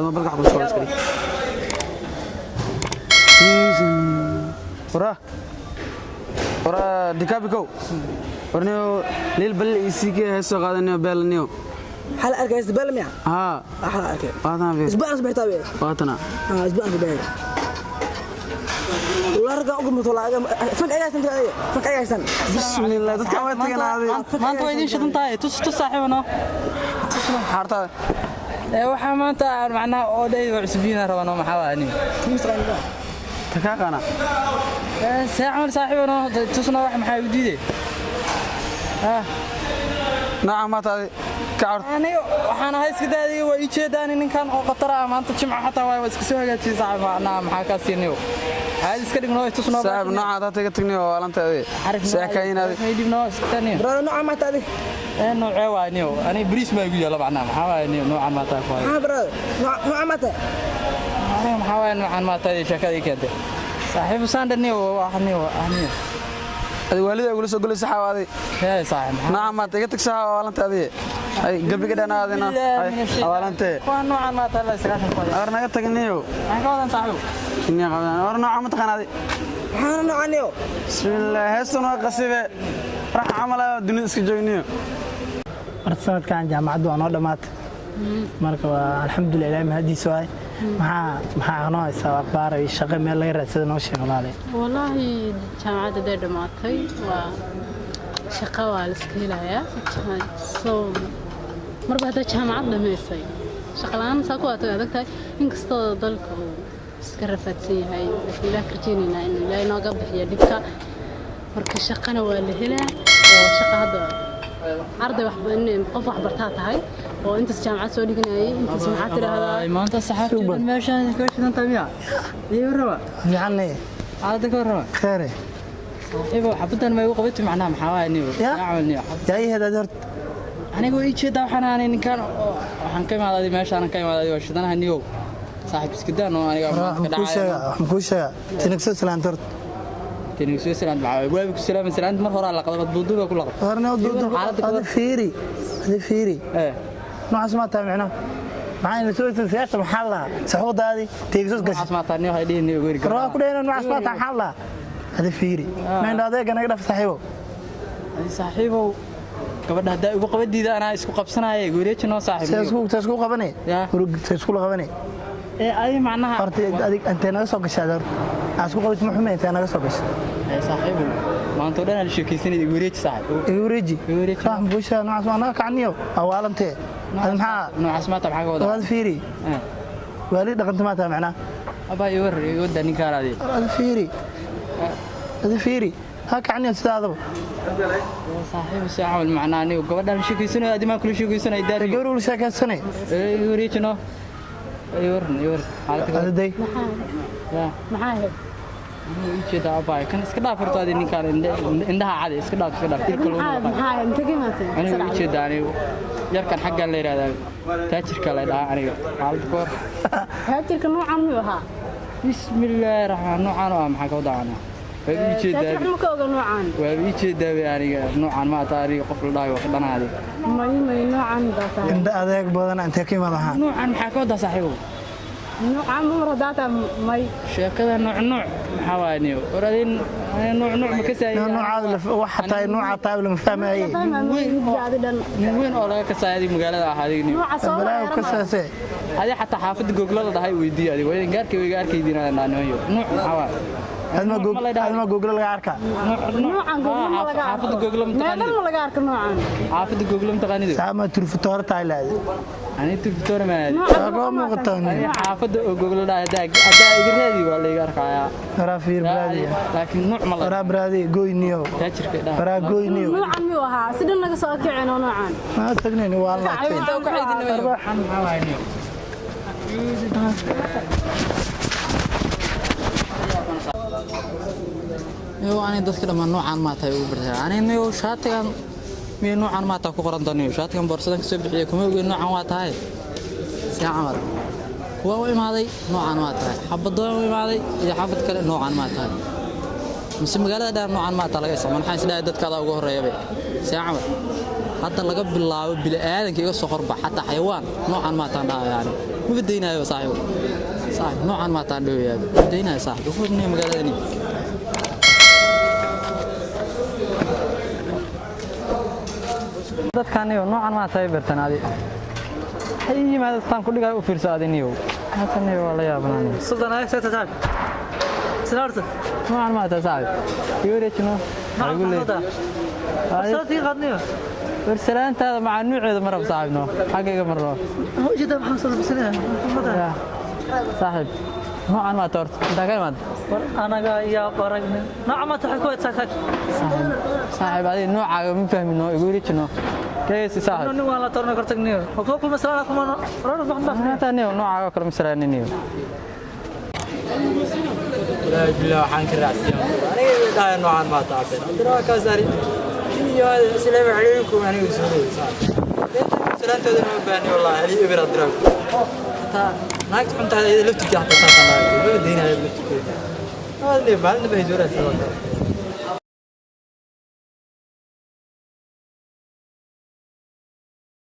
Balka wax ku soo iskari. Wara. Wara dikabiko. Warniyo lil bal isike heeso qaadaniyo beelaniyo. Maxaa la arkay isbal miya? Ha. Waxaa la arkay. Waatana fi. Isbal isbal tabe. Waatana. Ah, isbal isbal. Wallah rag ugu muto laaga fank ayaysan tagay. Fank ayaysan. Bismillah dadka waa taganaaday. Maanta waa idiin shidan tahay, tus tus saaxiibano. Xaarta. Ee waxaa maanta aan macnaha oo dhay waa cusbiina rabano, maxaa waa aniga? Takaa qana. Ee saaxiibano saaxiibano tusna wax maxaa u diiday? Ah. Nacam ma tahay ka cart. Aniga waxaan ahay iska daadiyay, waa ii jeedaan ninkan oo khatar ah maanta jimca xataa waa iska soo hagaajiyay saaxiib, macnaha maxaa ka siinayo? Caadi iska dhigno tusno. Saaxiib nooca hada taga tagniyo waa lantaade. Seekaynaade. May dhibno iska taniyo. Brother nooca ma tahay? Ee noocee waa niyo? Aniga bariis baa igu yaala, macnaha maxaa waa niyo noocan ma tahay ku Maxaa brother? Nooca ma tahay? Aniga maxaa waa noocan ma tahay sheekada ii keentay? Saaxiib saan niyo waa niyo ah niyo. Adi waalida ugu soo galay saxaawaday. Hee saaxiib. Nacam ma taga tag saxaawa lantaade. Ay gabiga dhanaadina. Ay awalante. Waa noocan ma tahay la iskaga ku. Ar naga tagniyo. Maxaa ka wadan saaxiib? Inii qadan. War nooca ma taqanaadi. Maxaa nooca niyo? Bismillah heestan waa qasibe. Rax camala dunida iska joogniyo. Horta sanadkan jaamacaddu waa noo dhammaatay, marka waa alxamdulilah, ilaahay mahadiisa waay. Maxaa noo haysaa akhbaar iyo shaqo meel laga raadsada noo sheeg walaale? Wallaahi jaamacadda haday dhammaatay waa shaqo waa la iska helayaa. So marba haddaa jaamacad dhamaysay shaqo la'aan saa ku aad adag tahay, inkastoo dalka uu iska rafaadsan yahay, laakiin ilaah ka rajaynaynaa inuu ilaahay nooga bixiyo dhibka. Marka shaqana waa la helaa oo shaqa hadda arday wax qof wax bartaa tahay oo intaas jaamacad soo dhiganayay intaas maxaa tidhaahdaa. Maanta saxaabteedan meeshaan ka shidan tahay miya? Iyo raba. Fiicanne. Caada ka warrama. Kheere. Saaxiibo xabadan ma igu qabatay, macnaha maxaa waa niyo? Ya? Camal niyo. Yaa ii heedaad horta? Aniga way ii jeedaa, waxaan aanay ninkan waxaan ka imaaday meeshaan ka imaaday waa shidanaha niyo. Saaxiib iska daa noo aniga maanta ka Waxaan kuu sheegaa, dhacay. waxaan kuu sheegaa tinigso salaanta horta. Tani soo salaant maxaa waabi ku salaam salaant mar hore la qadabad buuduba ku laqab. Horna duudu Xaaladda ka adi fiiri, adi fiiri. Ee noocaas ma tahay micnaha maxaa ina soo siyaasa maxaa lahaa saxuudaadii teegsos gashay. Noocaas ma tahay niyo hay dhihin niyo weeri. Waa ku dhahayna noocaas ma tahay maxaa lahaa adi fiiri maindha adeega naga dhaf saaxiibow. Saaxiibow gabadha haddaa igu qabadiida anaa isku qabsanaya wareeji noo saaxiib. See isku qabanay? Ya. See isku qabanay? Ee adi macnaha horta adig intee naga soo gashay horta aa isku qabatay ma xume intee naga soo gashay? Ee saaxiibow maanta oo dhan aan sheekaysanay, igu wareeji saaxiib. Igu wareeji. Igu wareeji. Wax muxuu sheegaa noocaas waa naga kacniyo awaalantee adi maxaa noocaas ma tahay maxaa ka wadaa? Waad fiiri. Ee waali dhaqanta ma tahay macnaha? Abaa igu war igu daa ninkaan adi. Adi fiiri, adi fiiri ha kacniyo sidaadaba. Saaxiib si camal macnaha anigu gabadhaan sheekaysanayo adi maan kula sheekaysanay daar. Gabar ula sheekaysanay. Ee igu wareeji noo. Igu war igu war xaaladda ka war. Adi day. Ya. Maxaa ahayd? Anigu ii jeedaa abaa kan iska dhaaf horta adi ninkaan indhaha cadi iska dhaaf iska dhaaf dilka lagu maxaa noqon. Maxaa intee ka imaatay? Anigu ii jeedaa, anigu yarkan xaggan la yidhahdaa taajirka la dhahaa aniga xaaladda ka war. Taajirka noocan miyuu ahaa? Bismillaahi raxmaan noocaan oo ah maxaa ka wadaa anaa waa ii jeedaa. Taajir ma ka oga noocan. Waa ii jeedaa wey aniga noocan ma ata aniga qof la dhahayo waa ka dhanaadi. May noocan baa tahay. Indha adeeg badan intee ka imaad ahaan? Noocan maxaa ka wadaa saaxiibow? Noocan ma mar haddaa tahay may. Sheekada nooc nooc maxaa waaya niyo war adin nooc nooc ma ka saayay? Noocaada wax xataa nooca tahay lama fahmaye. Fahmaa dhan. Nin weyn oo laga kasaay adig magaalada ah adig niyo. Nooca soo balaayo ka saasee. Adi xataa xaafadda googlada dhahay weydii adig waa idin gaarkay wayga arkaydiin aan dhaaniyo nooc maxaa waaya? Adma goog adma googla laga arkaa. Noocan googla ma laga arko. Xaafadda googla ma meelan taqaanid? Ma laga arko noocan. Xaafadda googla ma taqaanid? Saama turfutoor tahay laadi. Ani turfitoor ma aadi. Noocan Waa koo muuqataa. Ani xaafadda oo googla dhahay haddaa iga raadi waa la iga arkayaa. Waraa fiir braadi. Laakiin nooc ma la Waraa braadi goyniyo. Taajirka dhaha. Waraa goyniyo. Noocan miyuu ahaa si dhan naga soo kicin oo noocan? Ma tagnayni waa laabtay. Waxaan maxaa waaya niyo? Niyow ani dadka dhammaan noocaan maa tahay ugu bartaa ani niyow shaatigan miyo noocaan maa tahay ku qoran daniyo shaatigan boorsadan kasoo bixiyay kuma ogeyn noocaan waa tahay see camal kuwa u imaaday noocaan waa tahay xabadoon u imaaday iyo xabad kale noocaan maa tahay mise magaalada dheer noocaan maa tahay laga isticmaal maxaan isdhahay dadka adaa ugu horreeyaba see camal. Hadda laga bilaabo bini'aadanka iga soo horbax, xataa xayawaan noocan maataan dhahayaani maba daynayo saaxiib. Saaxiib, noocan maataan dhahoyaaba ma daynayo saaxiib. Ugu hornaya magaaladani dadkaaniyo noocan maa tahay bartan adi waxay ii yimaada taan ku dhigayo u fiirso adiniyow haataniyo waa la yaabanaaniyo. Sultan ay soo tahay. Sinaarta. Noocan maa tahay saaxiib, iwareejino. Soo tii qadniyo. Warsalaantaada macaa nuuceeda ma rab saaxiibno, xaggayga marno. Ujeeda maxaa soo labsanaya? Saaxiib, noocan maa toorta intaa ka imaad. War anaga yaa baragnay. Nooca ma tahay ku taag. Saaxiib, adiga noocaaga ma fahmino, igu wareejino kaysi saaxiib. Nin waan la torno kartagniyo. Oo ku masalaana kuma rar wax baa. Maanta niyo noocaaga kale ma salaaniniyo. Ilaahay bilaa waxaan ka raacsiiyaa aniga dhahay noocan maa taabeen haddana waa kaa saari iyo asalaamu calaykum aniga soo leeyay saaxiib. Salaantoodana ma baahni wallaahi, ali ibir adraag hataa naagta xuntaada iyada laftirkeeda xataa saasaan dhahay maba daynayo laftirkeeda. Maalin maalin bay soo raadsan waa.